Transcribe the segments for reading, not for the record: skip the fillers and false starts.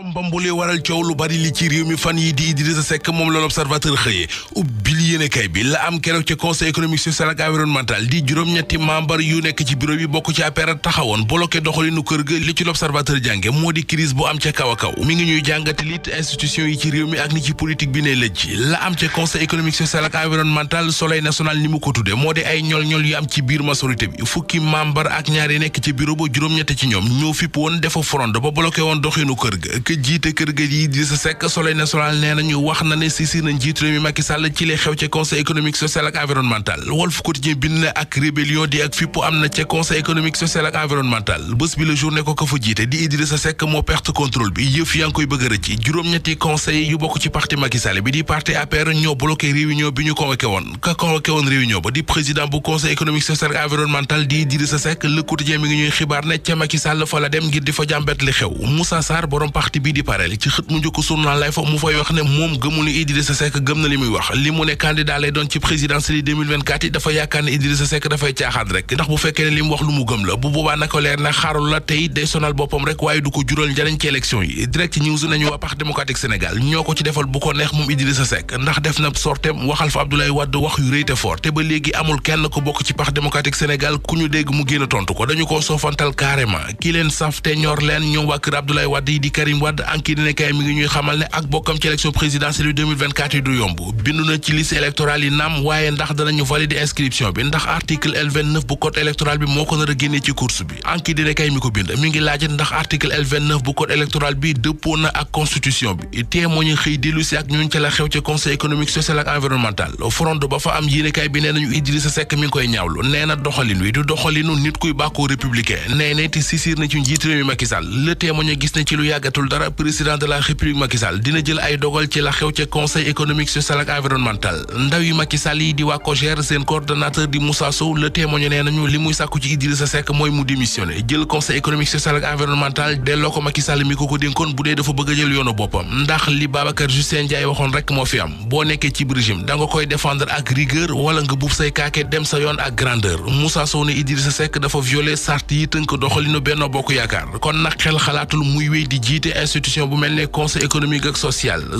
Mbambule waral coow lu bari li ci réew mi fan yi di Idrissa Seck moom la L'Observateur xëyee ubbil yéenekaay bi la am keroog ca conseil économique social ak environnemental di juróom-ñetti membre yu nekk ci bureau bi bokk ci APR taxawoon bloqué doxalinu kër ga li ci L'Observateur jànge moo di crise bu am ca kaw a kaw mi ngi ñuy jàngati lit institution yi ci réew mi ak ni ci politique bi ne lëj la am ca conseil économique social ak environnemental Soleil national ni mu ko tudde moo di ay ñol-ñol yu am ci biir majorité bi fukki membre ak ñaari nekk ci bureau ba juróom-ñetti ci ñoom ñoo fipp woon defa front ba bloqué woon doxinu kër ga ke jiite kër ga yi Idrissa Seck Soleil national nee nañu wax na ne saisir na njiit réew mi Macky Sall ci li xew ca conseil économique social ak environnemental Walf Quotidien bind na ak rébellion di ak fippu am na ca conseil économique social ak environnemental bés bi la journée ko fa jiite di Idrissa Seck moo perte contrôle bi yëf yaa ngi koy bëgg a rëcc juróom-ñetti conseil yu bokk ci parti Macky Sall bi di parti APR ñoo bloqué réunion bi ñu convoqué woon réunion ba di président bu conseil économique social ak environnemental di Idrissa Seck Le Quotidien mi ngi ñuy xibaar ne ca Macky Sall fa la dem ngir di fa jàmbet li xew Moussa Sarr borom parti bi di parel ci xët mu njëkk journal lay fa mu fay wax ne moom gëmul ni Idrissa Seck gëm na li muy wax li mu ne candidat lay doon ci présidentielle yi 2024 yi dafa yaakaar ne Idrissa Seck dafay caaxaan rek ndax bu fekkee ne li mu wax lu mu gëm la bu boobaa na ko leer na xaarul la tey day sonal boppam rek waaye du ko jural njariñ ci élection yi direct news nañu waa Parti démocratique Sénégal ñoo ko ci defal bu ko neex moom Idrissa Seck ndax def na sortem waxal fa Abdoulaye Wade wax yu rëy te fort te ba léegi amul kenn ko bokk ci Parti démocratique Sénégal ku ñu dégg mu génn tontu ko dañu ko soofantal carrément ki leen saf te ñor leen ñoom waa kër Abdoulaye Wade yi di Karim Wade anki dina kay mi ngi ñuy xamal ne ak bokkam ci élection présidentielle yu 2024 yi du yomb bindu na ci liste électorale yi naam waaye ndax danañu valider inscription bi ndax article L29 bu code électoral bi moo ko nar a génnee ci course bi anki dina kay mi ko bind mi ngi laaj ndax article L29 bu code électoral bi dëppoo na ak constitution bi témoin xëy dellu si ak ñun ca la xew ci conseil économique social ak environnemental front ba fa am yéenekaay bi nee nañu Idrissa Seck mi ngi koy ñaawlu nee na doxalin wi du doxalinu nit kuy bàkkoo républicain nee na te sisir na ci njiit réew mi Macky Sall le témoin gis na ci lu yàggatul dara président de la république Macky Sall dina jël ay dogal ci la xew ca conseil économique social ak environnemental ndaw yi Macky Sall yi di waa COJER seen coordonnateur di Moussa Sow le témoin nee nañu li muy sàkku ci Idrissa Seck mooy mu démissionné jël conseil économique social ak environnemental delloo ko Macky Sall mi ko dénkoon bu dee dafa bëgg a jël yoonu boppam ndax li Babacar Justin Ndiaye waxoon rek moo fi am boo nekkee ci régime da nga koy défendre ak rigueur wala nga buub say kaake dem sa yoon ak grandeur Moussa Sow ne Idrissa Seck dafa violer sart yi tënk doxalinu Benno Bokk Yaakaar kon nag xel xalaatul muy wéy di jiite institution bu mel ne conseil économique ak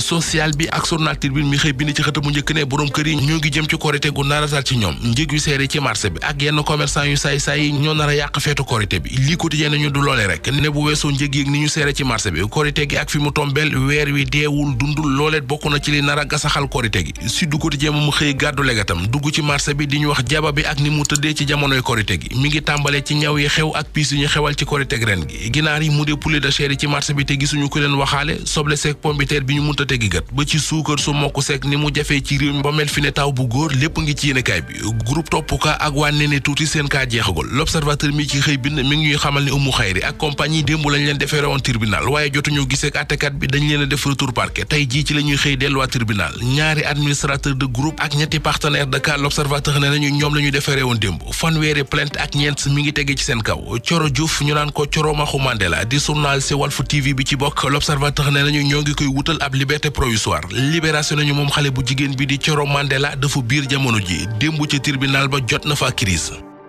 social bi ak journal Tribune mi xëy bind ci xët mu njëkk ne borom kër yi ñoo ngi jëm ci korité gu nar a dal ci ñoom njëg yu seere ci marché bi ak yenn commerçant yu saay-saay yi ñoo nar a yàq feetu korité bi lii quotidien nañu du loole rek ne bu weesoo njëg yi ni ñu seere ci marché bi korité gi ak fi mu tombeel weer wi deewul dundul looleet bokk na ci li nar a gasaxal korité gi Sud Quotidien mu xëy gàddu legatam dugg ci marché bi di ñu wax jaba bi ak ni mu tëddee ci jamonoy korité gi mi ngi tàmbale ci ñaw yi xew ak piis yu ñu xewal ci korité ren gi ginaar yi mu dee poulet de chair yi ci marché bi te gisuñu ku leen waxaale soble seek pombiteer bi ñu munta tegi gët ba ci suukar su mokk seek ni mu jafee ci réew mi ba mel fi ne taw bu góor lépp ngi ci yéenekaay bi groupe topp ka ak waa Néné Tuuti seen kaa jeexagul L'Observateur mi ci xëy bind mi ngi ñuy xamal ne Umu Xayri ak compagnie démb lañ leen defeere woon tribunal waaye jotuñu gisee ak àttekat bi dañ leen a def retour parquet tey jii ci la ñuy xëy delluwaat tribunal ñaari administrateur de groupe ak ñetti partenaire de cas L'Observateur ne nañu ñoom la ñu defeere woon démb fanweeri plainte ak ñeent mi ngi tege ci seen kaw Coro Diouf ñu naan ko Coro Maxu Mandela di journal ci Walf TV bi ci bokk L'Observateur ne nañu ñoo ngi koy wutal ab liberté provisoire libération nañu moom xale bu jigéen bi di Coro Mandela dafa biir jamono ji démb ca tribunal ba jot na fa crise